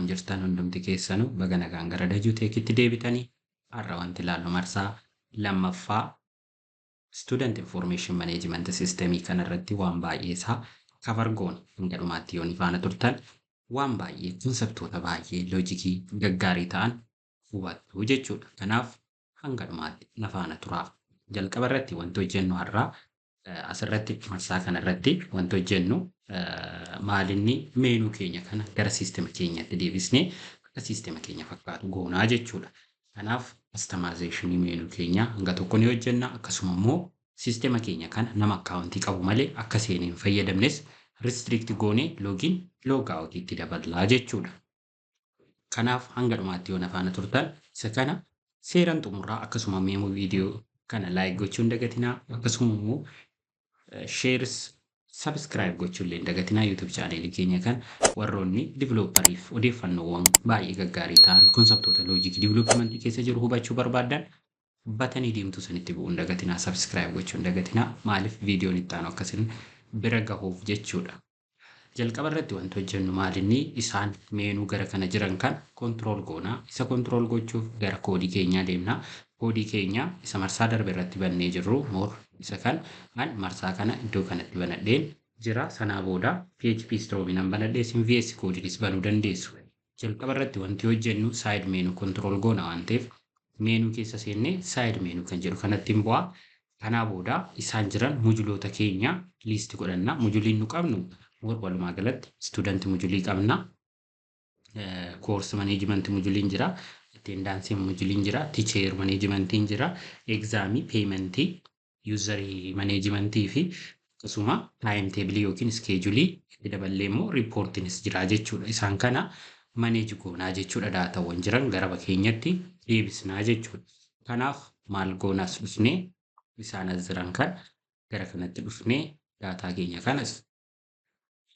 Akkam jirtan hundumti keessanuu? Baga nagaan gara Dajuu Teekitti deebitanii. Har'a wanti ilaallu marsaa lammaffaa Student Information Management System kanarratti waan baay'ee isaa cover goona. Hanga dhumaatti yoo ni faana turtan, waan baay'ee, conceptoota baay'ee loojikii gaggaarii ta'an hubattu jechuudha. Kanaaf hanga dhumaatti na faana turaa. Jalqaba irratti wanti hojjennu har'aa, asirratti marsaa kanarratti wanti hojjennu maalinni? Menu keenya kana gara siistema keenyatti deebisnee akka siistema keenya fakkaatu goonaa jechuudha. Kanaaf customizationii menu keenya hanga tokko ni hojjenna. Akkasuma immoo siistema keenya kana nama accountii qabu malee akka seenee hin fayyadamnes restrict goonee login logout itti daballaa jechuudha. Kanaaf hanga dhumaatti yoo na faana turtan, isa kana seeraan xumuraa. Akkasuma immoo viidiyoo kana like gochuu hin dagatinaa, akkasuma immoo shareis subscribe gochuu illee hin dagatinaa. YouTube channelii keenya kan warroonni developeriif odeeffannoowwan baay'ee gaggaarii ta'an, conceptoota loojikii developmentii keessa jiru hubachuu barbaadan, buttonii diimtuu sanitti bu'uu hin dagatinaa, subscribe gochuu hin dagatinaa. Maaliif? Viidiyoon itti aanu akkasin bira gahuuf jechuudha. Jalqaba irratti wanti hojjennu maalinni? Isaan menu gara kana jiran kan control goonaa. Isa control gochuuf gara koodii keenyaa deemnaa. Koodii keenya isa marsaa darbe irratti bannee jirru, more isa kan an marsaa kana iddoo kanatti banadheen jira. Sanaa booda PHP Storm nan banadhee, isin VS Codeinis banuu dandeessu. Jalqaba irratti wanti hojjennu side menu control goona waan ta'eef, menu keessa seennee side menu kan jedhu kanatti hin bu'aa. Kanaa booda isaan jiran moduleoota keenya list godhanna. Moduleiin nu qabnu walumaa galatti student moduleii qabna. Course management moduleiin jira. Attendance moduleiin jira. Teacher managementiin jira. Examii, paymentii, userii managementii fi akkasuma time tableii yookiin scheduleii itti daballee immoo reportiinis jira jechuudha. Isaan kana manage goonaa jechuudha. Datawwan jiran gara keenyatti deebisnaa jechuudha. Kanaaf maal goonaas? Dhufnee isaan as jiran kan gara kanatti dhufnee data keenya kanas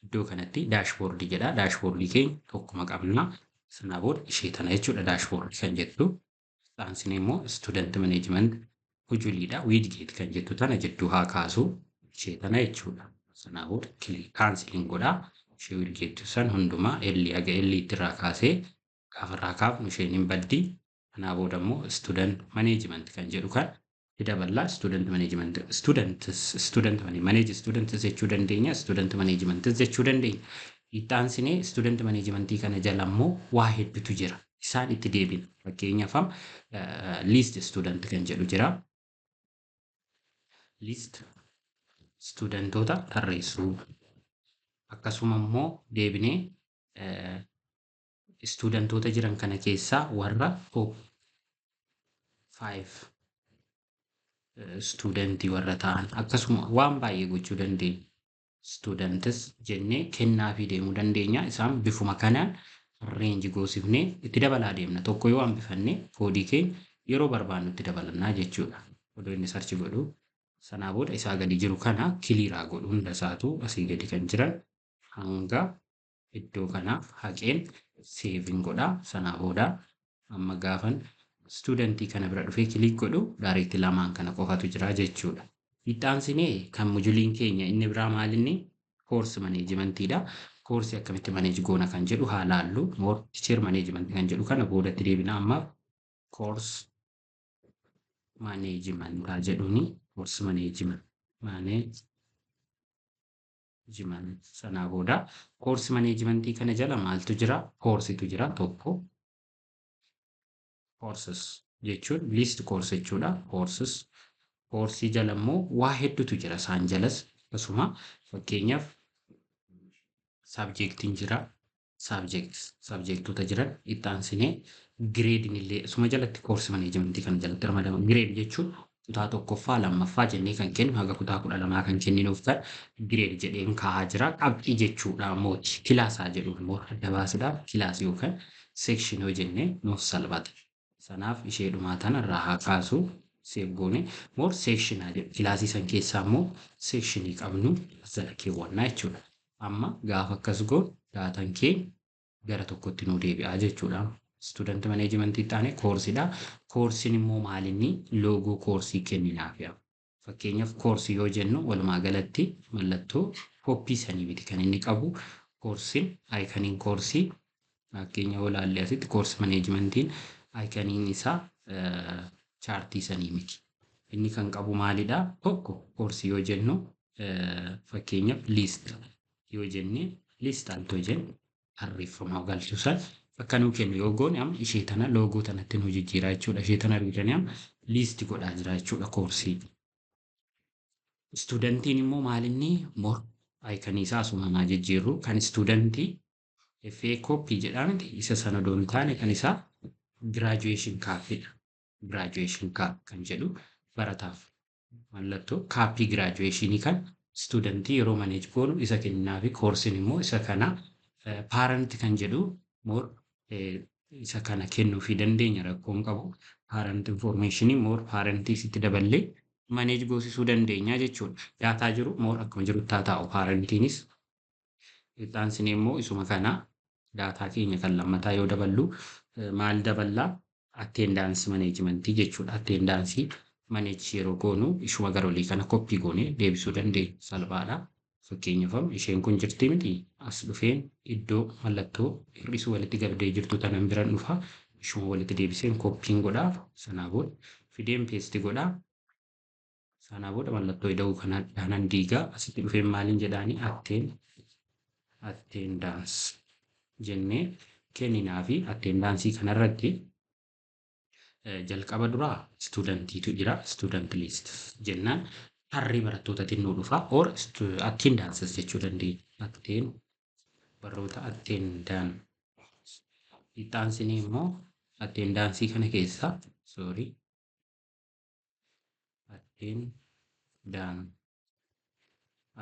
iddoo kanatti dashboardii jedha. Dashboardii keenya tokkuma qabna. Sanaa booda ishee tana jechuudha, dashboardii kan jettu. Saansin immoo student management moduleiidha. Widget kan jettu tana jidduu haa kaasu, ishee tana jechuudha. Sanaa booda canceliin godhaa. Ishee widget san hundumaa L haga L irraa kaasee gaafa irraa kaafnu isheen hin baddi. Kanaa booda immoo student management kan jedhu kan daballaa. Student management, student, student manage student jechuu dandeenya, student management jechuu dandeenya. Itti student managementii kana jala immoo waa hedduutu jira. Isaan itti deebina. Fakkeenyaaf list student kan jedhu jira. List studentoota tarreessuu. Akkasuma immoo deebinee studentoota jiran kana keessaa warra top 5 studentii warra ta'an, akkasuma waan baay'ee gochuu dandeenya. Students jennee kennaafii deemuu dandeenya. Isaan bifuma kanaan arrange goosifnee itti dabalaa deemna. Tokko yoo hambifanne koodii keenya yeroo barbaannu itti dabalannaa jechuudha. Odoo inni search godhu, sanaa booda isaa gadi jiru kana clearaa godhu. Hunda isaatu asii gadi kan jiran hanga iddoo kanaaf haqeen saveiin godhaa. Sanaa booda amma gaafan studentii kana bira dhufee click godhu, direct lamaan kana qofatu jira jechuudha. Itti kan moduleiin keenya inni biraa maalinni? Course managementiidha. Courseii akkamitti manage goona kan jedhu haa laallu. More teacher managementii kan jedhu kana boodatti deebina. Ammaaf course managementaa jedhuuni, course management, management. Sanaa booda course managementii kana jala maaltu jira? Courseitu jira tokko. Courses jechuun list course jechuudha. Courses, courseii jala immoo waa hedduutu jira. Isaan jalas akkasuma fakkeenyaaf subjectiin jira. Subject, subjectoota jiran itti aansinee gradeiin illee isuma jalatti, course managementii kana jalatti ramadama. Grade jechuun kutaa tokkoffaa, lammaffaa jennee kan kennu, haga kutaa 12 kan kenninuuf kan grade jedheen kaa'aa jira. Qabxii jechuudha mooti. Classaa jedhu immoo adda baasuudhaaf classii yookaan sectionii yoo jennee nuuf salphata. Sanaaf ishee dhumaa tana irraa haa kaasu, save goone more sectionaa jedhu. Classii san keessaa immoo sectionii qabnu jala keewwannaa jechuudha. Amma gaafa akkas goonu datan keenya gara tokkotti nu deebi'aa jechuudha. Student managementii taane courseiidha. Courseiin immoo maalinni? Logo courseii kenninaaf. Fakkeenyaaf courseii yoo jennu, walumaa galatti mallattoo koppii sanii miti kan inni qabu. Courseiin iconiin courseii Fakkeenya yoo ilaalle asitti course managementiin iconiin isaa chartii sanii miti. Inni kan qabu maalidhaa? Tokko koorsii yoo jennu, fakkeenyaaf list yoo jenne, list altoo jennu tarreeffama galchuu san bakka nuu kennu yoo goone, amma ishee tana logo tanatti nu jijjiiraa jechuudha. Ishee tana argitanii amma list godhaa jira jechuudha koorsii. Studentiin immoo maalinni more iconii isaa asumaan jijjiirru. Kan studentii FA copy jedhaa miti, isa sana odoo hin taane kan isaa graduation capidha. Graduation cap kan jedhu barataaf mallattoo capii graduationii kan studentii yeroo manage goonu isa kennaa fi koorsiin immoo isa kana. Parent kan jedhu more isa kana kennuufii dandeenya, rakkoon qabu. Parent informationii more parentii sitti daballee manage goosisuu dandeenya jechuudha. Daataa jiru more akkuma jirutti haa taa'u parentiinis. Itti immoo isuma kana daataa keenya kan lammataa yoo daballu maal daballaa? Attendance managementii jechuudha. Attendanceii manage yeroo goonu ishuma gara olii kana copy goonee deebisuu dandeenya, salphaadha. Fakkeenyaaf isheen kun jirti miti, as dhufeen iddoo mallattoo hir'isuu walitti gabdee jirtu tanan biran dhufa, ishuma walitti deebiseen copyiin godhaa, sanaa booda fideen paste godhaa, sanaa booda mallattoo ida'uu kana daanan diigaa, asitti dhufeen maaliin jedhaanii attendance jennee kenninaa fi attendanceii kanarratti jalqaba duraa studentiitu jira. Student list jennaan tarree barattootatiin nu dhufa, or attendances jechuu dandeenya. Barroota attendance itti immoo attendanceii kana keessa, sorry,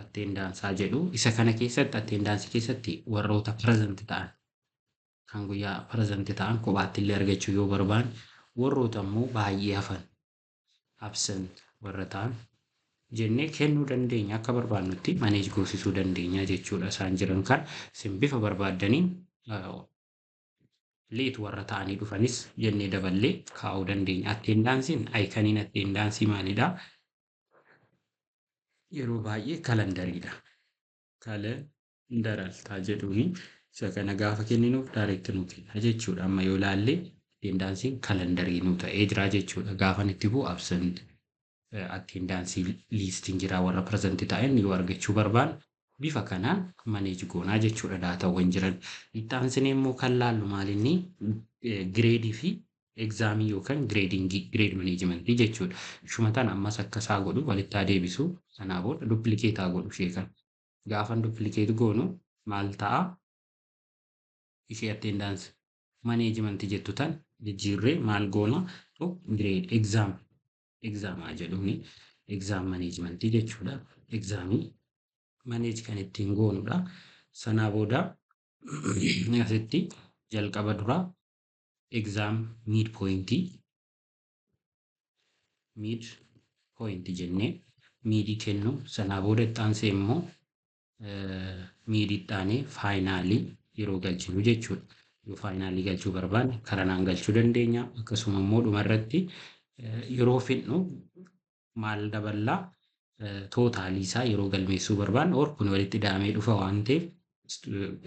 attendanceaa jedhu isa kana keessatti, attendanceii keessatti warroota present ta'an, kan guyyaa present ta'an kophaatti illee argachuu yoo barbaanne, warroota immoo baay'ee hafan absent warra ta'an jennee kennuu dandeenya. Akka barbaannutti manage goosisuu dandeenya jechuudha. Isaan jiran kan isin bifa barbaaddaniin late warra ta'anii dhufanis jennee daballee kaa'uu dandeenya. Attendanceiin, iconiin attendanceii maalidhaa? Yeroo baay'ee calendariidha. Calendaraltaa jedhuuni isa kana gaafa kenninuuf direct nu kenna jechuudha. Amma yoo ilaalle attendanceiin calendarii nu ta'ee jira jechuudha. Gaafan itti bu'u absent attendanceii listiin jira, warra present ta'an yoo argachuu barbaanne bifa kanaan manage goonaa jechuudha daatawwan jiran. Itti aansinee immoo kan laallu maalinni? Gradeii fi examii yookaan gradingii, grade managementii jechuudha. Ishuma tana ammas akka isaa godhu walitti haa deebisu. Sanaa booda duplicate haa godhu ishee kana. Gaafan duplicate goonu maal ta'a? Ishee attendance managementii jettu tan jijjiirree maal goona? Grade exam, examaa jedhuuni exam managementii jechuudha. Examii manage kan ittiin goonudha. Sanaa booda asitti jalqaba duraa exam mid pointii, mid pointii jennee midii kennu. Sanaa booda itti aansee immoo midii itti aanee finalii yeroo galchinu jechuudha. Yoo finalii galchuu barbaanne karanaan galchuu dandeenya. Akkasuma immoo dhumarratti yeroo fidnu maal daballaa? Totalii isaa yeroo galmeessuu barbaanne, or kun walitti ida'amee dhufa waan ta'eef,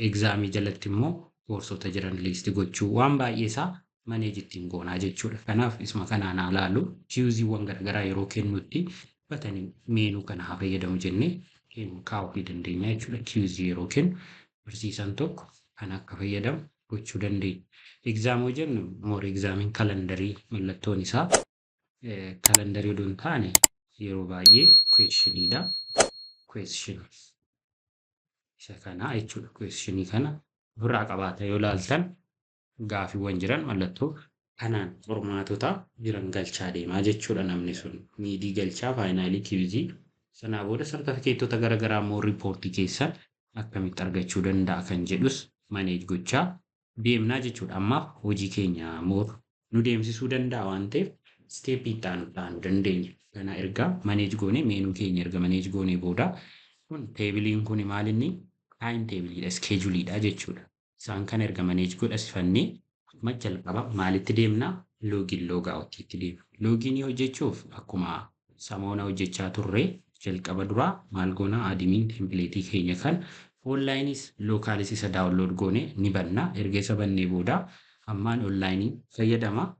examii jalatti immoo koorsota jiran list gochuu, waan baay'ee isaa manage ittiin goonaa jechuudha. Kanaaf isuma kanaan haa ilaallu. Quiziiwwan garaagaraa yeroo kennutti buttonii menu kana haa fayyadamu jennee kaa'uu dandeenya jechuudha. Quizii yeroo kennu barsiisaan tokko kan akka fayyadamu gochuu dandeenya. Exam yoo jennu more examiin calendarii, mallattoon isaa calendarii odoo hin taane yeroo baay'ee questioniidha. Question isa kana jechuudha. Questionii kana ofirraa qabaata. Yoo ilaaltan gaafiiwwan jiran mallattoo kanaan qormaatota jiran galchaa deemaa jechuudha namni sun. Midii galchaa, finalii, quizii, sanaa booda sartifikeetota garaagaraa immoo reportii keessan akkamitti argachuu danda'a kan jedhus manage gochaa deemnaa jechuudha. Ammaaf hojii keenya more nu deemsisuu danda'a waan ta'eef stepii itti aanu dhaanuu dandeenya. Kana erga manage goonee, menu keenya erga manage goonee booda, kun tableiin kun maal inni? Time tableiidha, scheduleiidha jechuudha. Isaan kana erga manage godhasifannee amma jalqaba maalitti deemnaa? Login logoutiitti deemna. Loginii hojjechuuf akkuma samoona hojjechaa turre jalqaba duraa maal goonaa? Admin templateii keenya kan Onlineiis localiis isa download goone ni banna. Erga isa bannee booda ammaan onlineii fayyadama.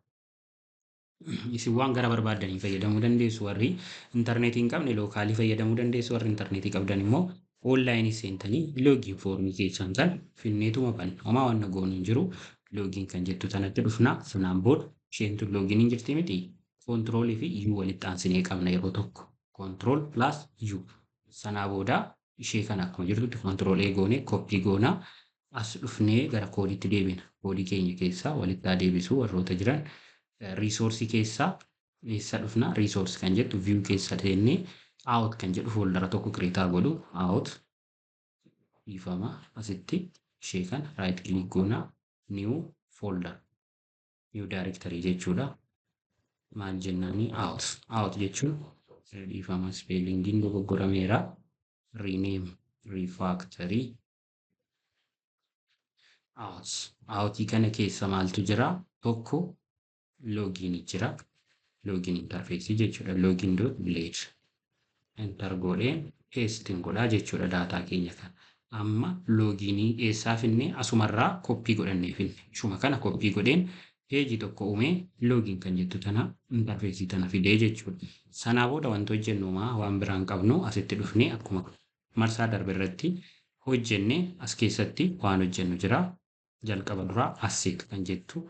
Isin waan gara barbaaddanii fayyadamuu dandeessu. Warri intarneetii hin qabne localii fayyadamuu dandeessu. Warri intarneetii qabdan immoo onlineii seentanii login formii keessan kan finneetuma banna. Homaa waan goonu hin jiru. Login kan jettu sanatti dhufna. Sanaan booda isheen tun login hin jirti miti. Controlii fi U walitti aansinee qabna yeroo tokko. Control plus U. Sanaa booda ishee kana akkuma jirtutti control A goone copy goona. As dhufnee gara codeiitti deebina. Codeii keenya keessaa walitti haa deebisuu warroota jiran. Resourceii keessaa eessa dhufna? Resource kan jettu view keessa seennee auth kan jedhu foldera tokko create godhu. Auth dhiifama, asitti ishee kana right click goona, new folder, new directory jechuudha. Maal jennaani? Auth. Auth jechuun, dhiifama, spellingiin dogoggorameera. Rename, refactory, auth. Authii kana keessa maaltu jira? Tokko login jira. Login interface jechuudha. Login dot blade. Enter godheen paste godhaa jechuudha data keenya kana. Amma loginii eessaa finne? Asumarraa copy godhannee finne. Ishuma kana copy godheen pageii tokko uumee login kan jettu tana interfaceii tana fidee jechuudha. Sanaa booda wanti hojjennu maa waan biraan qabnu, asitti dhufnee akkuma marsaa darbe irratti hojjenne as keessatti waan hojjennu jira. Jalqaba duraa asset kan jettu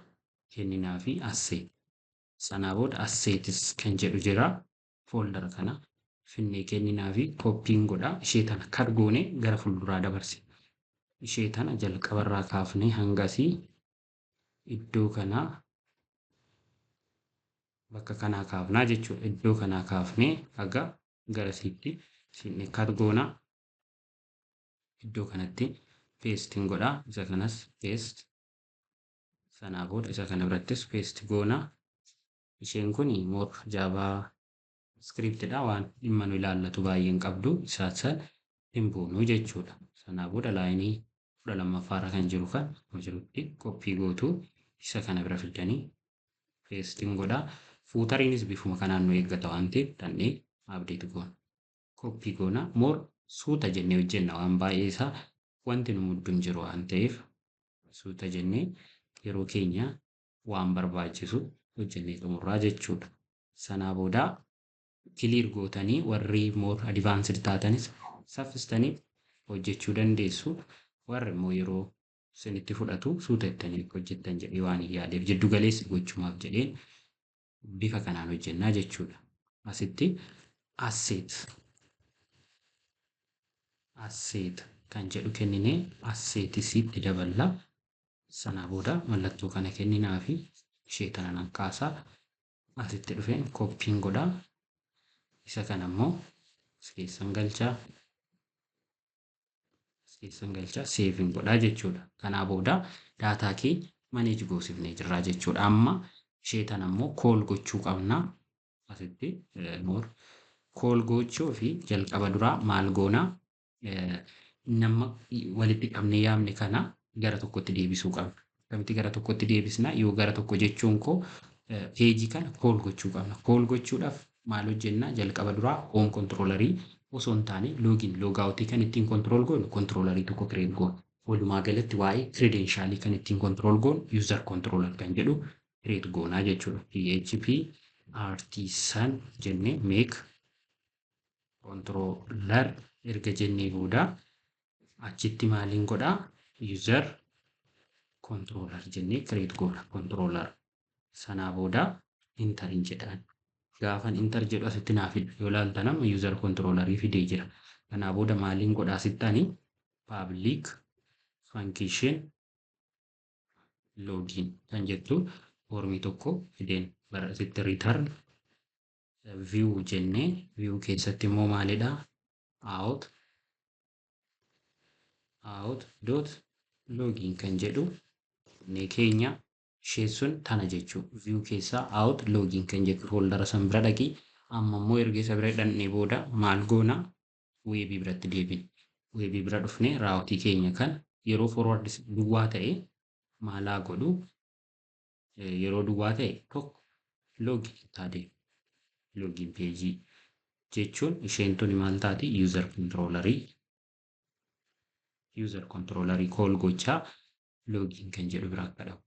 kenninaa fi asset. Sanaa booda assets kan jedhu jira. Foldera kana finnee kenninaa fi copyiin godhaa. Ishee tana cut goonee gara fuulduraa dabarse. Ishee tana jalqabarraa kaafnee hangasii iddoo kanaa bakka kanaa kaafnaa jechuudha. Iddoo kanaa kaafnee haga garasiitti sinne cut goonaa. Iddoo kanatti pasteiin godhaa. Isa kanas paste. Sanaa booda isa kana birattis paste goonaa. Isheen kun more JavaScriptidha, waan dhimma nu ilaallatu baay'een qabdu, isaa san hin buunuu jechuudha. Sanaa booda lineii 12ffaarra kan jiru kan akkuma jirutti copy gootu, isa kana bira fidanii pasteiin godhaa. Footeriinis bifuma kanaan nu eeggata waan ta'eef dhannee update goona. Copy goona, more suuta jennee hojjenna, waan baay'ee isaa wanti nu muddu hin jiru waan ta'eef suuta jennee yeroo keenya waan barbaachisu hojjennee xumurraa jechuudha. Sanaa booda clear gootanii warri more advanced taatanis saffistanii hojjechuu dandeessu. Warri immoo yeroo isinitti fudhatu suuta jettanii akka hojjettan jedhee waan hin yaadeef jiddu galeessa gochumaaf jedheen bifa kanaan hojjennaa jechuudha. Asitti asset kan jedhu kenninee assetisitti daballa. Sanaa booda mallattoo kana kenninaa fi ishee tana nan kaasaa. Asitti dhufeen copyiin godhaa. Isa kana immoo as keessan galchaa. As keessan galchaa, saveiin godhaa jechuudha. Kanaa booda data keenya manage goosifnee jirraa jechuudha. Amma ishee tana immoo call gochuu qabna. Asitti more call gochuu fi jalqaba duraa maal goonaa? Nama walitti qabnee yaamne kana gara tokkotti deebisuu qabna. Akkamitti gara tokkotti deebisna? Yoo gara tokko jechuun koo pageii kana call gochuu qabna. Call gochuudhaaf maal hojjenna? Jalqaba duraa home controllerii osoo hin taane login logoutii kan ittiin control goonu controllerii tokko create goona. Walumaa galatti waa'ee credentialii kan ittiin control goonu user controller kan jedhu create goonaa jechuudha. PHP artisan jennee make controller erga jennee booda achitti maaliin godhaa? User controller jennee create goona, controller. Sanaa booda enteriin jedhaan. Gaafan enter jedhu asitti naa fida. Yoo ilaaltan amma user controllerii fidee jira. Kanaa booda maaliin godhaa asitti ani? Public function login kan jettu formii tokko fideen bara asitti return view jennee, view keessatti immoo maalidha? Auth dot login kan jedhu ne keenya ishee sun tana jechuu, view keessaa auth login kan jettu foldera san bira dhaqii. Amma immoo erga isa bira dhaqnee booda maal goona? Webii biratti deebina. Webii bira dhufnee routeii keenya kan yeroo forward duwwaa ta'e maalaa godhu? Yeroo duwwaa ta'e tokko login taatee login pageii jechuun isheen tuni maal taati? User controllerii User controllerii call gochaa login kan jedhu bira akka dhaqu.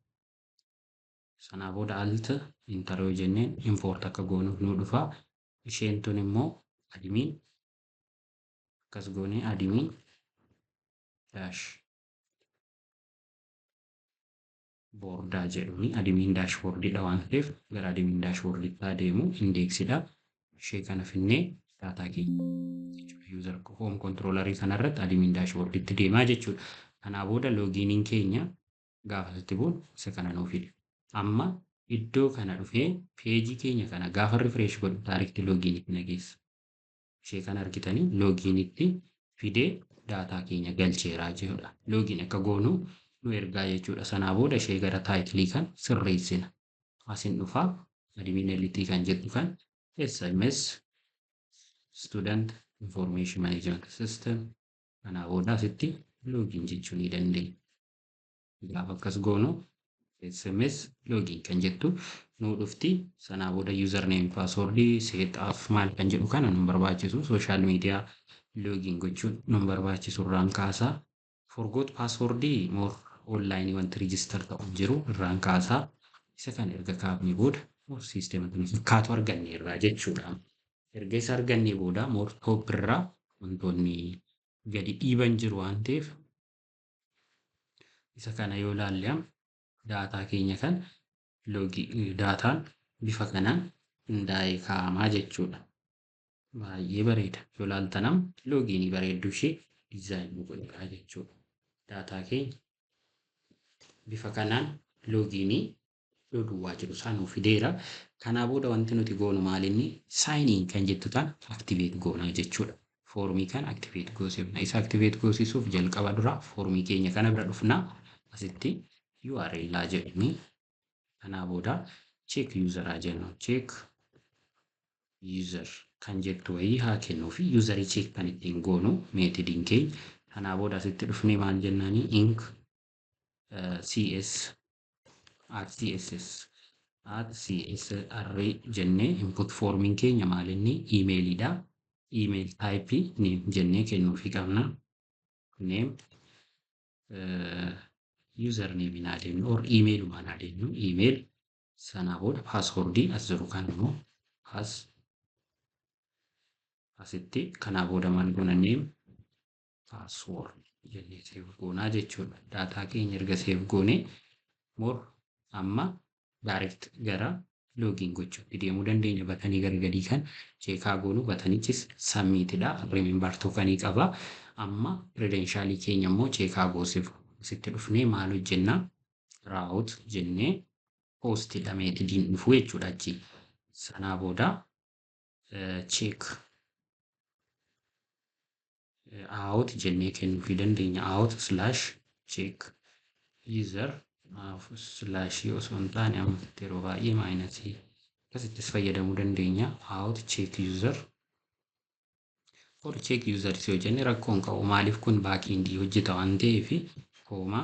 Sanaa booda alt enter yoo jenneen import akka goonuuf nu dhufa. Isheen tun immoo admin akkas goonee admin dash boordaa jedhuni admin dashboardidha waan ta'eef gara admin dashboarditti adeemu indexidha. Ishee kana finnee daataa keenya jechuudha. User home controllerii kanarratti admin dashboarditti deemaa jechuudha. Kanaa booda loginiin keenya gaafa sitti bu'u isa kana nuu fida. Amma iddoo kana dhufee peejii keenya kana gaafa refresh godhu direct loginitti na geessa. Ishee kana argitanii loginitti fidee daataa keenya galcheeraa jechuudha. Login akka goonu nu ergaa jechuudha. Sanaa booda ishee gara titleii kan sirreessina. Asin dhufaa admin LT kan jettu kan SMS student information management system kanaa booda asitti login jechuu ni dandeenya. Gaafa akkas goonu SMS login kan jettu nu dhufti. Sanaa booda username password seexaaf maal kan jedhu kana nu barbaachisu social media login gochuun nu barbaachisu irraan kaasaa. Forgot password more online wanti register ta'u jiru irraan kaasaa. Isa kana erga kaafnee booda more system kan fakkaatu arganne irraa jechuudha. Erga isa argannee booda more top irraa wantoonni gadi dhiiban jiru waan ta'eef isa kana yoo ilaalle daataa keenya kan logii daataan bifa kanaan qindaa'ee kaa'amaa jechuudha. Baay'ee bareeda. Yoo ilaaltan amma loginii bareedduu ishee designii godheera jechuudha. Daataa keenya bifa kanaan loginii iddoo duwwaa jiru isaa nuuf fideera. Kanaa booda wanti nuti goonu maalinni sign in kan jettu tana activate goonaa jechuudha. Formii kana activate goosifna. Isa activate goosisuuf jalqaba dura formii keenya kana bira dhufnaa asitti URL jedhanii kanaa booda check user haa jennu. Check user kan jettu wayii haa kennuu fi userii check kan ittiin goonu methodiin keenya. Kanaa booda asitti dhufnee maal jennaanii inc cs at css at csr jennee input formiin keenya maalinni emailiidha. Email type name jennee kennuufii qabna. Name user name naa deemnu or email naa deemnu email sanaa booda passwordii as jiru kan immoo as asitti kanaa booda maal goona name password jennee save goonaa jechuudha. Daataa keenya erga save goonee more amma direct gara login gochuutti deemuu dandeenya. Buttonii gara gadii kan checkaa goonu buttonichis submitidha. Remember tokenii qaba. Amma credentialii keenya immoo checkaa goosifu. Asitti dhufnee maal hojjennaa? Route jennee postidha methodiin dhufu jechuudha achi. Sanaa booda check auth jennee kennuufii dandeenya. Auth slash check user slashii osoo hin taane amma yeroo baay'ee minusii akkasittis fayyadamuu dandeenya. Auth check user or check user yoo jenne rakkoo hin qabu. Maaliif kun backendii hojjeta waan ta'eef comma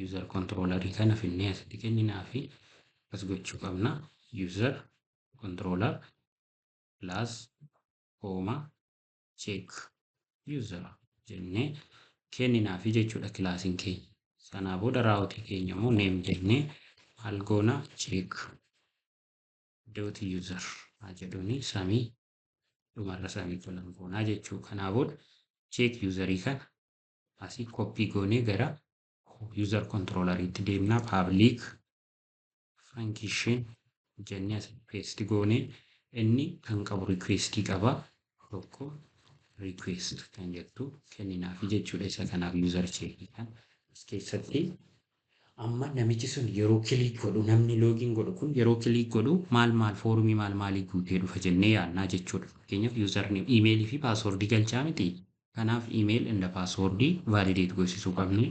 user controllerii kana finnee asitti kenninaa fi akkas gochuu qabna. User controller plus comma check user jennee kenninaafi jechuudha classiin keenya. Sanaa booda routeii keenya immoo name jennee maal goona check dot user haa jedhuuni samii dhumarra semicolon goonaa jechuu. Kanaa booda check userii kana asii copy goonee gara user controlleriitti deemnaa public function jennee asii paste goonee inni kan qabu requestii qaba tokko request kan jettu kenninaafi jechuudha. Isa kanaaf user checkii kan as keessatti amma namichi sun yeroo click godhu namni login godhu kun yeroo click godhu maal maal formii maal maalii guutee dhufa jennee yaadnaa jechuudha. Fakkeenyaaf username emailii fi passwordii galchaa miti. Kanaaf email and passwordii validate goosisuu qabni.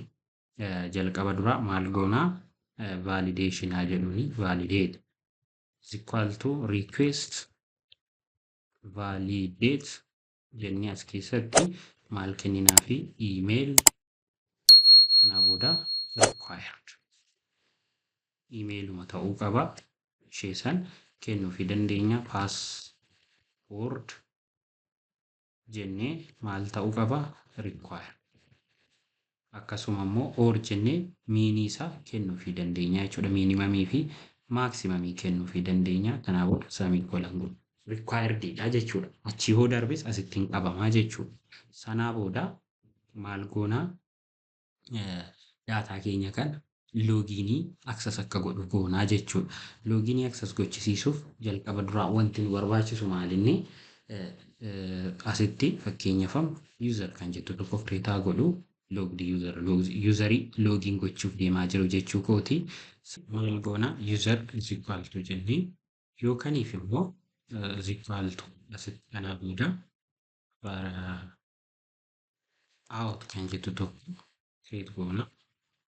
Jalqaba dura maal goonaa validation haa jedhuuni validate is equal to request validate jennee as keessatti maal kenninaa fi email kanaa booda required emailuma ta'uu qaba. Ishee san kennuufii dandeenya. Password jennee maal ta'uu qaba required Akkasuma immoo or jennee minii isaa kennuufii dandeenya jechuudha. Minimumii fi maximumii kennuufii dandeenya. Kanaa booda semicolon godhu. Requiredidha jechuudha. Achii hoo darbes asittiin qabamaa jechuudha. Sanaa booda maal goonaa daataa keenya kana loginii access akka godhu goonaa jechuudha. Loginii access gochisiisuuf jalqaba duraa wanti nu barbaachisu maalinni asitti fakkeenyaaf user kan jettu tokko create godhu logged user userii login gochuuf deemaa jiru jechuu kooti. Maal goona user is equal to jennee yookaniif immoo is equal to asitti kanaa booda auth kan jettu tokko create goona.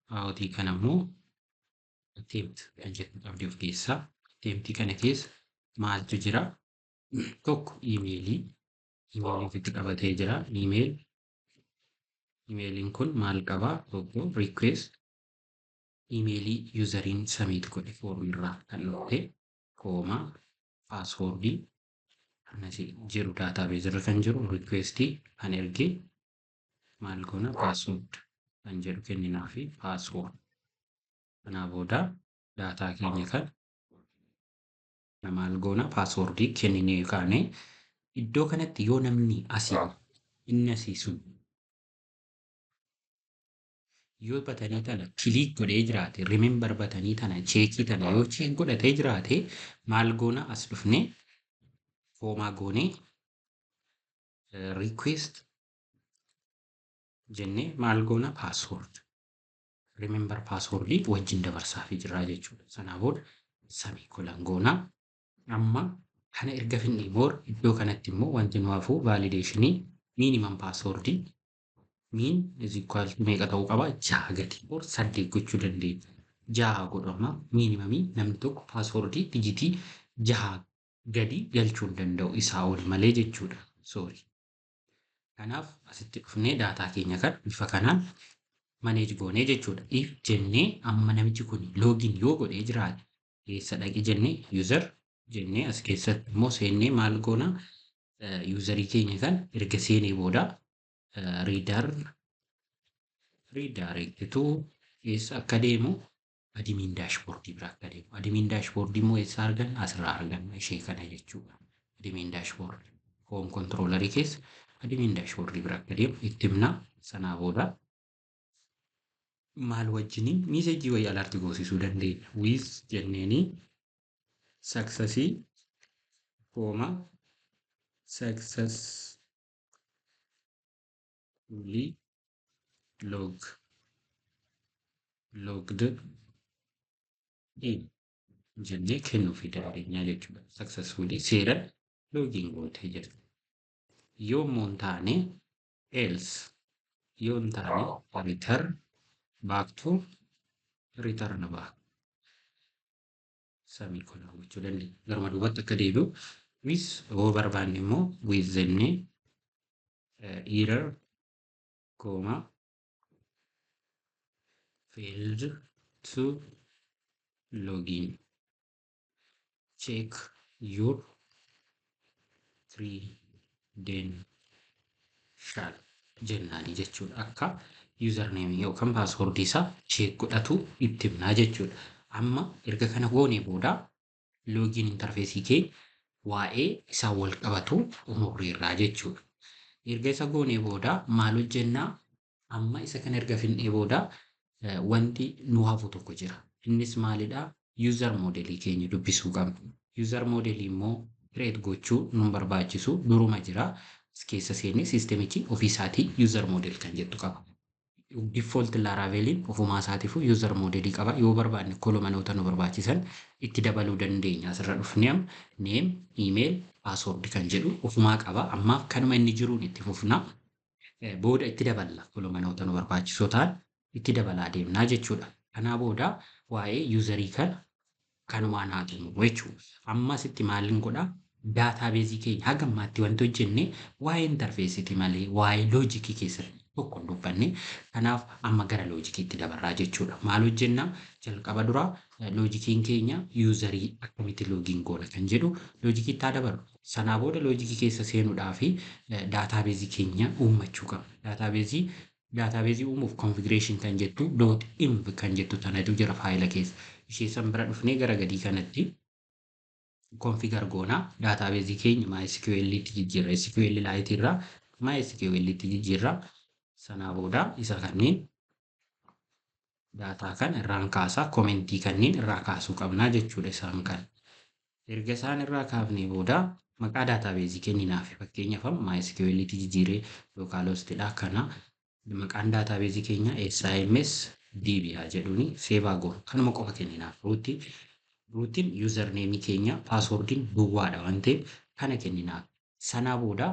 Authii kana immoo attempt kan jettu qabdi of keessaa. Attemptii kana keessa maaltu jira? Tokko emailii emailii ofitti qabatee jira. Email emailiin kun maal qabaa? Tokko request emailii useriin submit godhe formirraa kan dhufte comma passwordii kan asii jiru database irra kan jiru requestii kan erge maal goona password kan jedhu kenninaa fi password. Kanaa booda daataa keenya kan maal goona passwordii kenninee kaane iddoo kanatti yoo namni asii inni asii sun yoo buttonii tana click godhee jiraate remember buttonii tana checkii tana yoo check godhatee jiraate maal goona as dhufnee comma goonee request jennee maal goona password remember passwordii wajjin dabarsaafii jirraa jechuudha. Sanaa booda semicolon goonaa amma kana erga finnee more iddoo kanatti immoo wanti nu hafu validationii minimum passwordii min is equal to meeqa ta'uu qaba 6 gadi or 8 gochuu dandeenya. 6 godhama minimumii namni tokko passwordii digitii 6 gadi galchuu hin danda'u isaa ol malee jechuudha. Sorry. Kanaaf asitti dhufnee daataa keenya kan bifa kanaan manage goonee jechuudha. If jennee amma namichi kun login yoo godhee jiraate keessa dhaqi jennee user jennee as keessatti immoo seennee maal goona userii keenya kan erga seenee booda redirect to eessa akka deemu admin dashboardii bira akka deemu. Admin dashboardii immoo eessa arganna? Asirraa arganna ishee kana jechuudha. Admin dashboard home controllerii keessa admin dashboardii bira akka deemu itti himna. Sanaa booda maal wajjiniin messageii wayii alerti goosisuu dandeenya. With jenneeni successii comma successfully logged in jennee kennuufii dandeenya jechuudha. Successfully seeraan login gootee jirti. Yoo immoo hin taane else yoo hin taane return back to return back semicolon gochuu dandeenya. Garuma duubatti akka deebi'u with yoo barbaanne immoo with jennee error comma failed to login check your credential jennaanii jechuudha. Akka username yookaan passwordii isaa check godhatu itti himnaa jechuudha. Amma erga kana goonee booda login interfaceii kee waa'ee isaa wal qabatu xumurreerraa jechuudha. Erga isa goonee booda maal hojjennaa? Amma isa kana erga finnee booda wanti nu hafu tokko jira. Innis maalidhaa? User modelii keenya dubbisuu qabna. User modelii immoo create gochuu nun barbaachisu duruma jira. As keessa seennee systemichi ofiisaatii user model kan jettu qaba. Default Laraveliin ofumaa isaatiifuu user modelii qaba. Yoo barbaanne columnoota nu barbaachisan itti dabaluu dandeenya. Asirra dhufnee amma name, email, password kan jedhu ofumaa qaba. Ammaaf kanuma inni jiruun itti fufna. Booda itti daballa columnoota nu barbaachisoo ta'an itti dabalaa deemnaa jechuudha. Kanaa booda waa'ee userii kana kanumaan haa xumuru jechuudha. Amma asitti maaliin godhaa? Databaseii keenya haga ammaatti wanti hojjenne waa'ee interfaceiiti malee waa'ee logicii keessatti tokko hin dubbanne. Kanaaf amma gara logiciitti dabarraa jechuudha. Maal hojjennaa? Jalqaba duraa logiciin keenya userii akkamitti login goona kan jedhu logiciitti haa dabarru. Sanaa booda logicii keessa seenuudhaa fi databaseii keenya uummachuu qabna. Databaseii Database uumuuf configuration kan jettu .env kan jettu tanatu jira faayila keessa. Ishee san bira dhufnee gara gadii kanatti configure goona. Database keenya MySQL tti jijjiirra. SQL Lite irraa MySQL tti jijjiirra. Sanaa booda isa kanneen daataa kan irraan kaasaa komentii kanneen irraa kaasuu qabnaa jechuudha isaan kan. Erga isaan irraa kaafnee booda maqaa daataabeezii kenninaaf fakkeenyaaf MySQL tti jijjiiree localhostidha kana maqaan daataabeezii keenya SIMS DB haa jedhuuni seevaa goonu kanuma qofa kenninaaf. Ruutiin yuuzarneemii keenya paaswoordiin duwwaadha waan ta'eef kana kenninaaf. Sanaa booda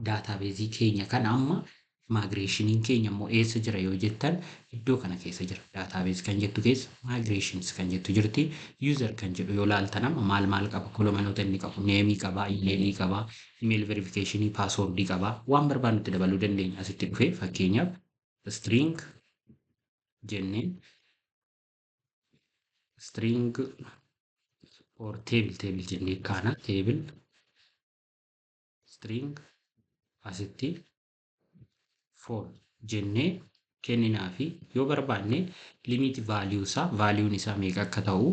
daataabeezii keenya kana amma maagireeshiniin keenya immoo eessa jira yoo jettan iddoo kana keessa jira. Daataabeez kan jettu keessa maagireeshins kan jettu jirti. Yuuzar kan jedhu yoo laaltan amma maal maal qaba kolomanoota inni qabu neemii qaba, imeelii qaba, imeel verifikeeshinii, paaswoordii qaba. Waan barbaadnutti dabaluu dandeenya asitti dhufee fakkeenyaaf string jenneen string or table table jennee kaana table string asitti for jennee kenninaa fi yoo barbaanne limit value isaa valuun isaa meeqa akka ta'u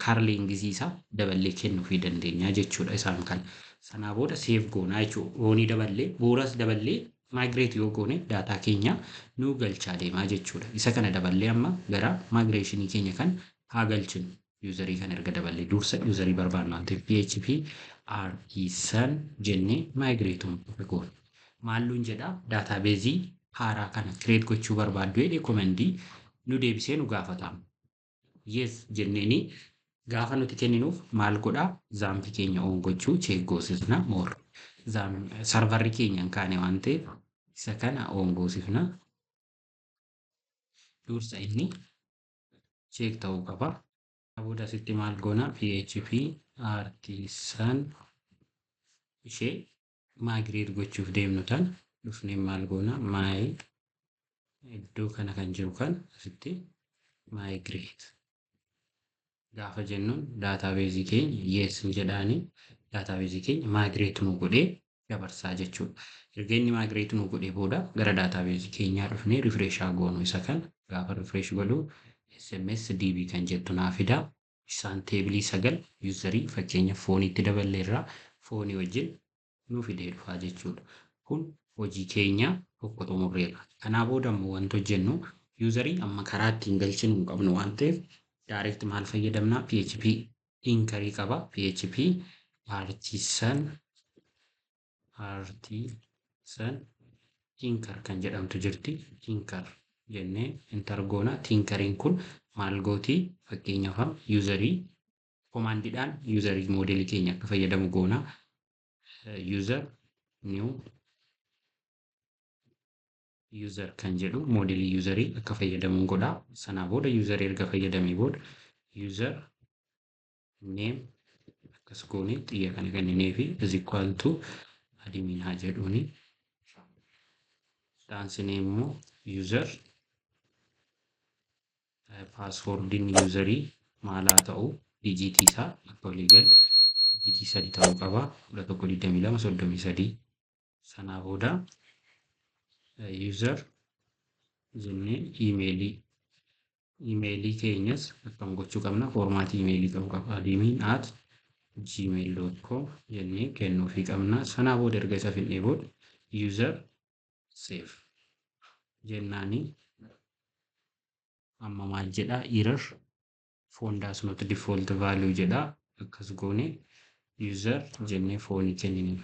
kaarleengizii isaa daballee kennuufii dandeenya jechuudha isaan kan. Sanaa booda seef goonaa jechuudha. Oonii daballee booras daballee migrate yoo goone daataa keenya nuu galchaa deemaa jechuudha. Isa kana daballee amma gara migrationii keenya kan haa galchinu. Yuuzarii kan erga daballee dursa yuuzarii barbaadnu waan ta'eef PHP artisan jennee migrate goona. Maalluun jedhaa daataabeezii haaraa kana create gochuu barbaaddu jedhee komandii nu deebisee nu gaafatama. Yes jenneeni gaafa nuti kenninuuf maal godhaa zaampii keenya oon gochuu check goosifna moor. Sarvarri keenya hin kaane waan ta'eef isa kana oon goosifna. Dursa inni check ta'uu qaba. Booda asitti maal goona PHP artisan ishee migrate gochuuf deemnu tan dhufnee maal goona my iddoo kana kan jiru kan asitti migrate gaafa jennuun daataabeezii keenya yes jedhaanii daataabeezii keenya migrate nu godhee dabarsaa jechuudha. Erga inni migrate nu godhee booda gara daataabeezii keenyaa dhufnee refresh haa goonu isa kan gaafa refresh godhu SMS DB kan jettu naa fida. Isaan teebilii 9 yuuzarii fakkeenya fooniitti daballeerraa foonii wajjin nu fidee dhufaa jechuudha. Kun hojii keenya tokko xumurreerra. Kanaa booda immoo wanti hojjennu yuuzarii amma karaa ittiin galchinu hin qabnu waan ta'eef direct maal fayyadamna PHP tinkerii qaba. PHP artisan tinker kan jedhamtu jirti. Tinker jennee enter goona. Tinkeriin kun maal gooti fakkeenyaaf yuuzarii komaandiidhaan yuuzarii moodelii keenya akka fayyadamu goona. User new user kan jedhu moodelii yuuzarii akka fayyadamu godha. Sanaa booda yuuzarii erga fayyadamee booda user name akkas goone xiyya kana kenninee fi is equal to admin haa jedhuuni. Dhaansinee immoo user paaswoordiin yuuzarii maal haa ta'u dijiitii isaa akka walii galu dijiitii 3 ta'uu qaba. 11 22 33 sanaa booda user jennee iimeelii keenyas akkam gochuu qabna foormaatii iimeelii qabu qaba admin@gmail.com jennee kennuufii qabna. Sanaa booda erga isa fidnee booda user save jennaani amma maal jedhaa error phone does not default value jedhaa akkas goone user jennee foonii kennine.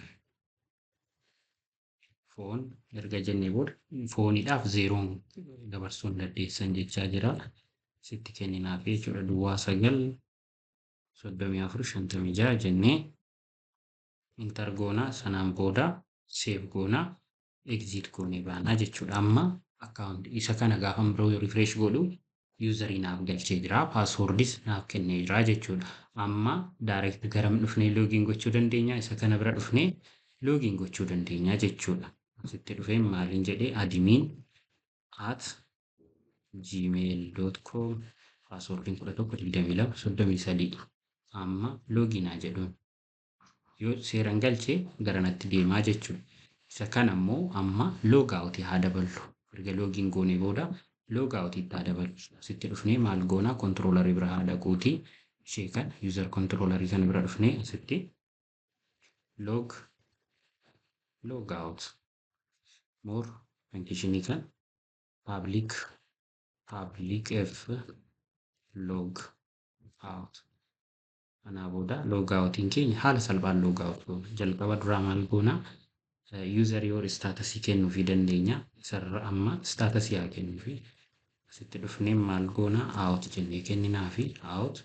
Foon erga jennee booda fooniidhaaf zeeroon dabarsuu hin dandeessan jechaa jira. Sitti kenninaaf jechuudha duwwaa 9 34 56 jennee enter goona. Sanaan booda save goona exit goonee baanaa jechuudha. Amma account isa kana gaafa biroo refresh godhu yuuzarii naaf galchee jira paaswoordis naaf kennee jira jechuudha. Amma direct garam dhufnee login gochuu dandeenya isa kana bira dhufnee login gochuu dandeenya jechuudha. Asitti dhufee maaliin jedhee admin@gmail.com paaswoordiin 11 22 33 amma login haa jedhuun yoo seeraan galchee gara natti deemaa jechuudha. Isa kana immoo amma log out haa daballu. Erga login goonee booda log out itti haa dabalu. Asitti dhufnee maal goonaa? Controllerii bira haa dhaquutii ishee kana user controllerii kana bira dhufnee asitti log out more functionii kan public f log out. Kanaa booda log outiin keenya haala salphaan log out goona. Jalqaba duraa maal goonaa? User yoo statusii kennuufii dandeenya. Isarra amma statusii haa kennuufi. Asitti dhufnee maal goonaa? Out jennee kenninaafi out.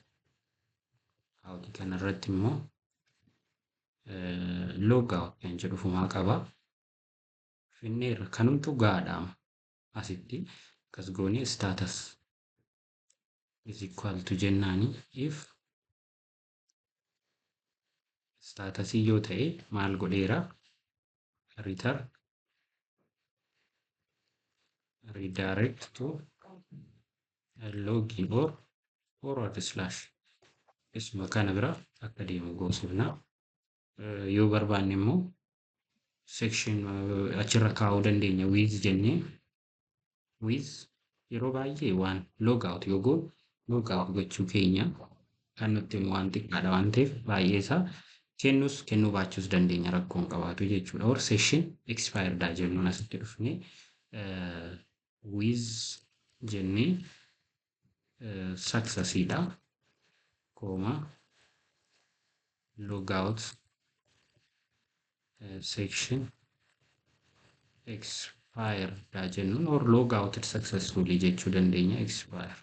Out kanarratti immoo log out kan jedhu fumaa qaba. Finneerra kanumtu gahaadha asitti akkas goonee status is equal to jennaani if statusii yoo ta'e maal godheera? Return redirect to login or forward slash isuma kana bira akka deemu goosifna. Yoo barbaanne immoo section achirra kaa'uu dandeenya with jennee. With yeroo baay'ee waan log out yoo goonu log out gochuu keenya kan nutti himu waan xiqqaadha waan ta'eef baay'ee isaa kennus kennuu baachuus dandeenya, rakkoon qabaatu jechuudha. Or session expired jennuun asitti dhufnee with jennee successiidha comma log out section expired jennuun or log out successfully jechuu dandeenya. Expire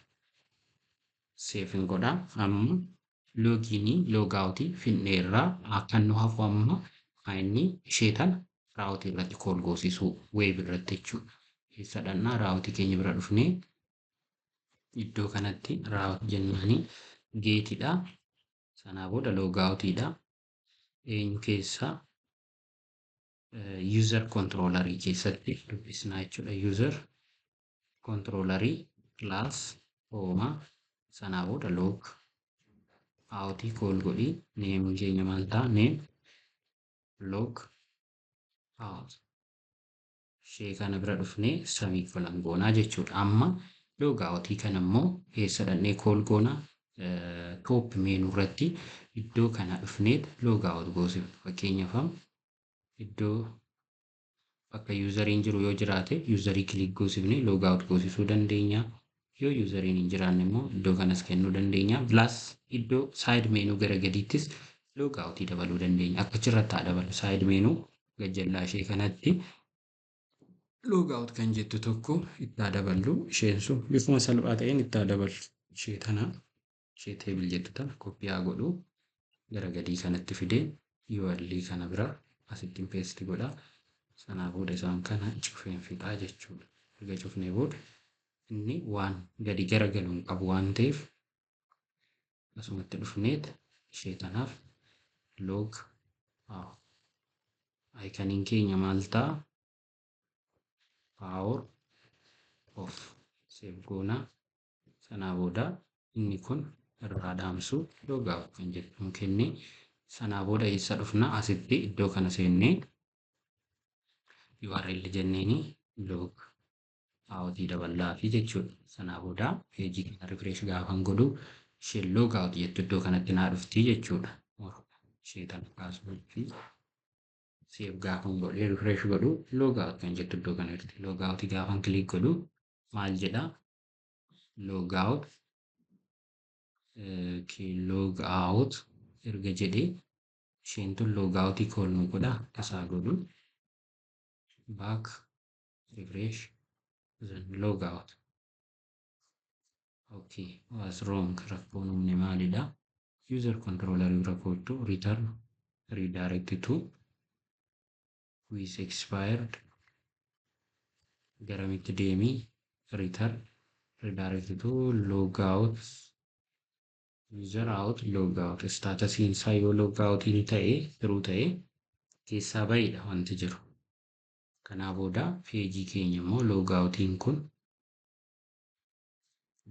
save godha. Amma loginii log outii finneerraa kan nu hafu amma inni ishee tana routeii irratti call goosisuu web irratti jechuudha. Keessa dhannaa routeii keenya bira dhufnee iddoo kanatti route jennaanii getiidha. Sanaa booda log outiidha. Eenyu keessaa? User controllerii keessatti dubbisnaa jechuudha. User controllerii class comma sanaa booda log outii call godhii. Nameiin keenya maal ta'a? Name log out. Ishee kana bira dhufnee semicolon goonaa jechuudha. Amma log outii kana immoo eessa dhaqnee call goonaa? Top menu irratti iddoo kana dhufnee log out goosifna. Fakkeenyaaf iddoo bakka useriin jiru yoo jiraate userii click goosifnee log out goosisuu dandeenya. Yoo useriin hin jiraanne immoo iddoo kanas kennuu dandeenya. Plus iddoo side menu gara gadiittis log outii dabaluu dandeenya. Akka achirratti haa dabalu. Side menu gajjallaa ishee kanatti log out kan jettu tokko itti haa daballu. Isheen sun bifuma salphaa ta'een itti haa daballu. Ishee tana, ishee table jettu tana copy haa godhu. Gara gadii kanatti fidee URL kana bira asitti paste godha. Sanaa booda isaan kana cufeen fixaa jechuudha. Erga cufnee booda inni waan gadi garagalu hin qabu waan ta'eef asumatti dhufneet ishee tanaaf log out. Iconiin keenya maal ta'a? Power off. Save goonaa. Sanaa booda inni kun irraa dhaamsu log out kan jedhamu kennee sanaa booda eessa dhufna? Asitti iddoo kana seennee URL jenneeni log outii daballaa fi jechuudha. Sanaa booda pageii kana refresh gaafan godhu isheen log out jettu iddoo kanatti naa dhufti jechuudha. Ishee tana kaasuu fi save gaafan godhee refresh godhu log out kan jettu iddoo kana jirti. Log out gaafan click godhu maal jedhaa? Log out, log out erga jedhee isheen tun log outii call nu godha tasaa godhu back, refresh, then log out. Okay, was wrong. Rakkoon uumne maalidha? User controller bira kootu return redirect to with expired garamitti deemii? Return redirect to log out user out log out statusiin isaa yoo log outiin ta'e true ta'e keessaa bahidha wanti jiru. Kanaa booda pageii keenya immoo log outiin kun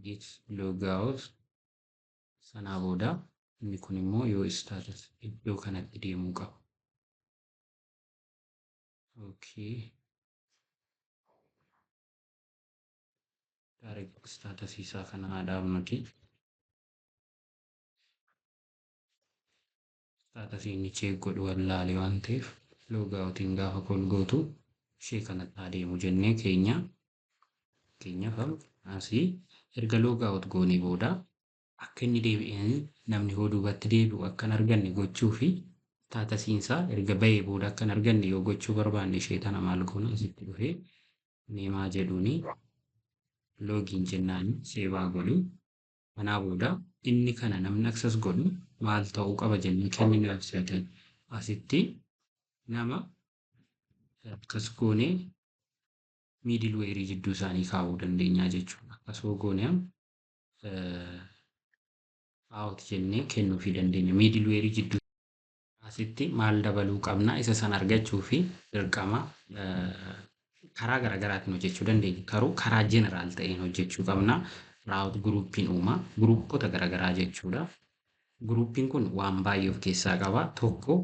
get log out sanaa booda inni kun immoo yoo status iddoo kanatti deemuu qaba. Okay. Statusii isaa kana haa dhaabnuti. Statusii inni check godhu wallaale waan ta'eef logoutiin gaafa call gootu ishee kanatti haa deemu jennee keenya keenyaaf asii erga logout goonee booda akka inni deebi'ee namni hoo duubatti deebi'u akka hin arganne gochuu fi statusiin isaa erga bahee booda akka hin arganne yoo gochuu barbaanne ishee tana maal goona asitti dhufee nameaa jedhuuni login jennaani saveaa godhu. Kanaa booda inni kana namni access godhu maal ta'uu qaba jennee kenninu asitti nama akkas goonee middlewareii jidduu isaanii kaa'uu dandeenya jechuudha. Akkasuma goonee auth jennee kennuufii dandeenya. Middlewareii jidduu asitti maal dabaluu qabna isa san argachuu fi dirqama karaa garaagaraatiin hojjechuu dandeenya. Garuu karaa general ta'een hojjechuu qabna. Route groupiin uuma. Groupota garaagaraa jechuudha. Groupiin kun waan baay'ee of keessaa qaba. Tokko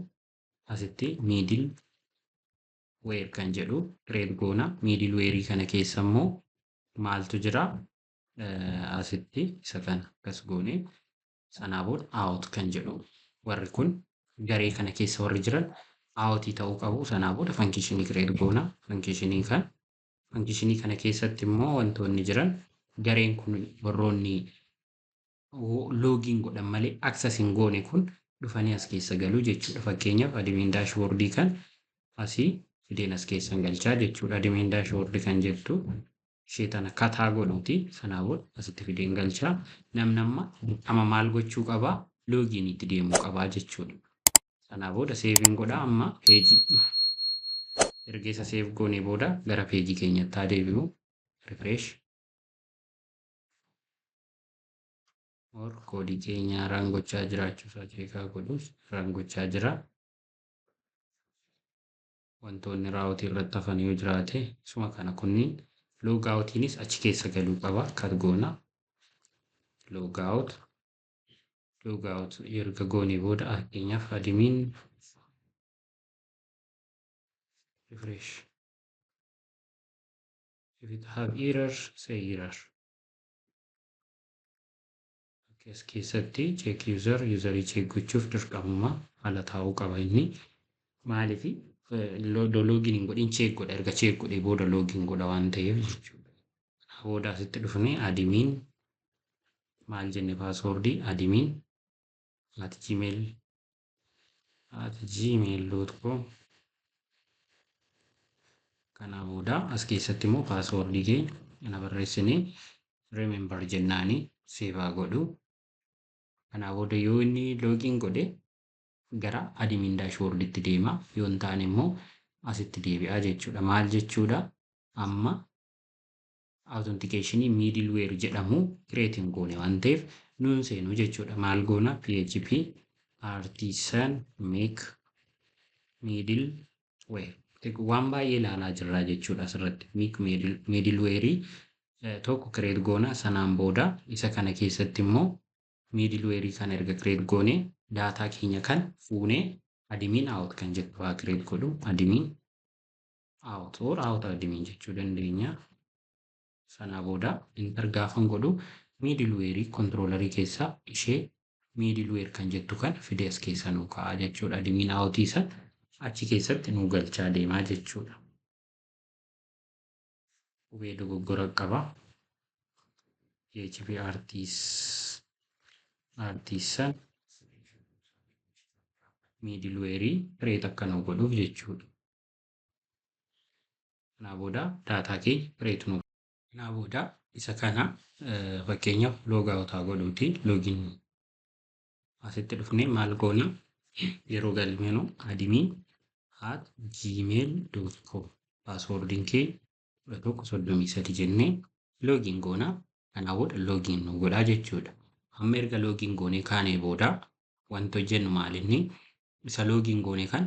asitti middleware kan jedhu create goona. Middlewareii kana keessa immoo maaltu jira? Asitti isa kana akkas goone sanaa booda auth kan jedhu warri kun garee kana keessa warri jiran authii ta'uu qabu. Sanaa booda functionii create goona. Functionii kana keessatti immoo wantoonni jiran gareen kun warroonni login godhan malee access hin goone kun dhufanii as keessa galuu jechuudha. Fakkeenyaaf admin dashboardii kan asii fideen as keessan galchaa jechuudha. Admin dashboardii kan jettu ishee tana kataa godhuuti. Sanaa booda asitti fideen galchaa. Namni amma dirqama maal gochuu qabaa? Loginiitti deemuu qabaa jechuudha. Sanaa booda saveiin godhaa amma pageii. Erga isa save goonee booda gara pageii keenyatti haa deebi'u. Refresh. Or codeii keenya run gochaa jiraachuusaa checkaa godhus run gochaa jira. Wantoonni routeii irratti hafan yoo jiraate isuma kana kunniin logoutiinis achi keessa galuu qaba. Cut goona. Logout. Logout erga goonee booda fakkeenyaaf admin refresh. If it have error, say error. As keessatti check user userii check gochuuf dirqamuma haala taa'uu qaba inni. Maaliif login hin godhin check godha erga check godhee booda login godha waan ta'eef jechuudha. Booda asitti dhufnee admin maal jenne passwordii admin @gmail.com. Kanaa booda as keessatti immoo passwordii keenya kana barreessinee remember jennaanii saveaa godhu. Kanaa booda yoo inni login godhe gara admin dashboarditti deema. Yoo hin taane immoo asitti deebi'a jechuudha. Maal jechuudha? Amma authentication middleware jedhamu create hin goone waan ta'eef nuun seenu jechuudha. Maal goona? PHP artisan make middleware. Waan baay'ee ilaalaa jirra jechuudha asirratti. Make middleware tokko create goona sanaan booda isa kana keessatti immoo middleware kana erga create goone data keenya kan fuunee admin auth kan jettu haa create godhu admin auth or auth admin jechuu dandeenya. Sanaa booda enter gaafan godhu middleware controllerii keessaa ishee middleware kan jettu kan fidee as keessa nuu kaa'a jechuudha. Admin authii san achi keessatti nuu galchaa deemaa jechuudha. Qubee dogoggora qaba. PHP artisan middleware create akka nuu godhuuf jechuudha. Kanaa booda data keenya create nuu. Kanaa booda isa kana fakkeenyaaf logout haa godhuuti login asitti dhufnee maal goona yeroo galmeenu admin@gmail.com passwordiin kee 1133 jennee login goona. Kanaa booda login nu godhaa jechuudha. Amma erga login goonee kaanee booda wanti hojjennu maalinni isa login goone kan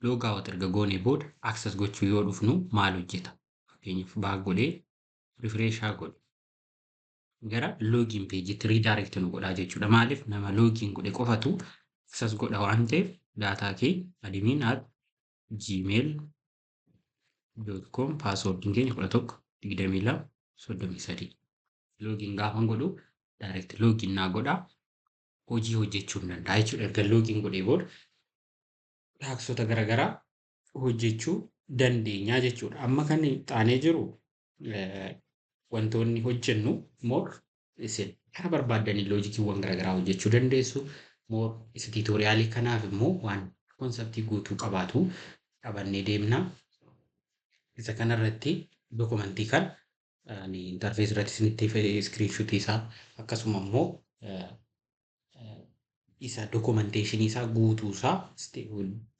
logout erga goonee booda access gochuu yoo dhufnu maal hojjeta? Fakkeenyaaf back godhee refresh haa godhu. Gara login pageitti redirect nu godhaa jechuudha. Maaliif nama login godhe qofatu access godha waan ta'eef data kee admin@gmail.com passwordiin keenya 11 22 33. Login gaafan godhu direct login naa godha. Hojii hojjechuu hin danda'a jechuudha. Erga login godhee booda taskota garaagaraa hojjechuu dandeenya jechuudha. Amma kan xaanee jiru wantoonni hojjennu more isin karaa barbaaddanii logiciiwwan garaagaraa hojjechuu dandeessu. More isa tutorialii kanaaf immoo waan conceptii guutuu qabaatu qabannee deemna. Isa kanarratti documentii kan interface irratti isinitti screenshotii isaa akkasuma immoo isa documentationii isaa guutuu isaa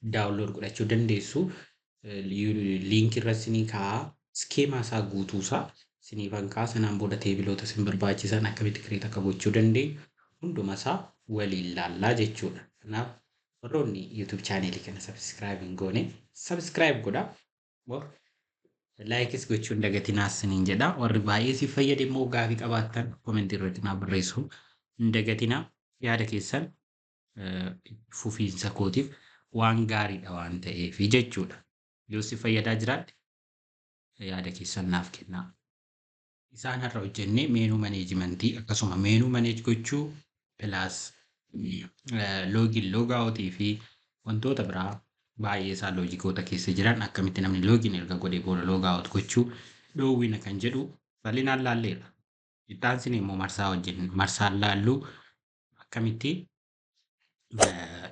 download godhachuu dandeessu. Linkii irra isinii kaa'aa, schema isaa guutuu isaa isiniifan kaa'a. Sanaan booda tableoota isin barbaachisan akkamitti create akka gochuu dandeenyu hunduma isaa waliin laallaa jechuudha. Kanaaf warroonni YouTube channelii kana subscribe hin goone subscribe godhaa. Likeis gochuu hin dagatinaa isiniin jedha. Warri baay'ee si fayyade immoo gaafii qabaattan commentii irratti naaf barreessuu hin dagatinaa. Yaada keessan fufiinsa kootiif waan gaariidha waan ta'eef jechuudha. Yoo si fayyadaa jiraate yaada keessan naaf kennaa. Isaan har'a hojjennee menu managementii akkasuma menu manage gochuu plus login logoutii fi wantoota biraa baay'ee isaa logicoota keessa jiran akkamitti namni login erga godhee booda logout gochuu dhoowwina kan jedhu bal'inaan laalleerra. Itti immoo marsaa hojjennu marsaan laalluu akkamitti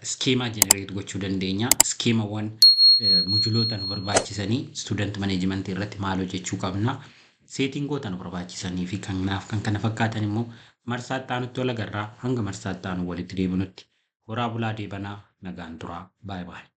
schema generate gochuu dandeenya. Schemawwan moduleoota nu barbaachisanii student managementii irratti maal hojjechuu qabna. Settingoota nu barbaachisanii fi kanaaf kan kana fakkaatan immoo marsaa itti aanutti wal agarraa. Hanga marsaa itti aanu walitti deebinutti horaa bulaa deebanaa, nagaan turaa, baay'ee baay'ee.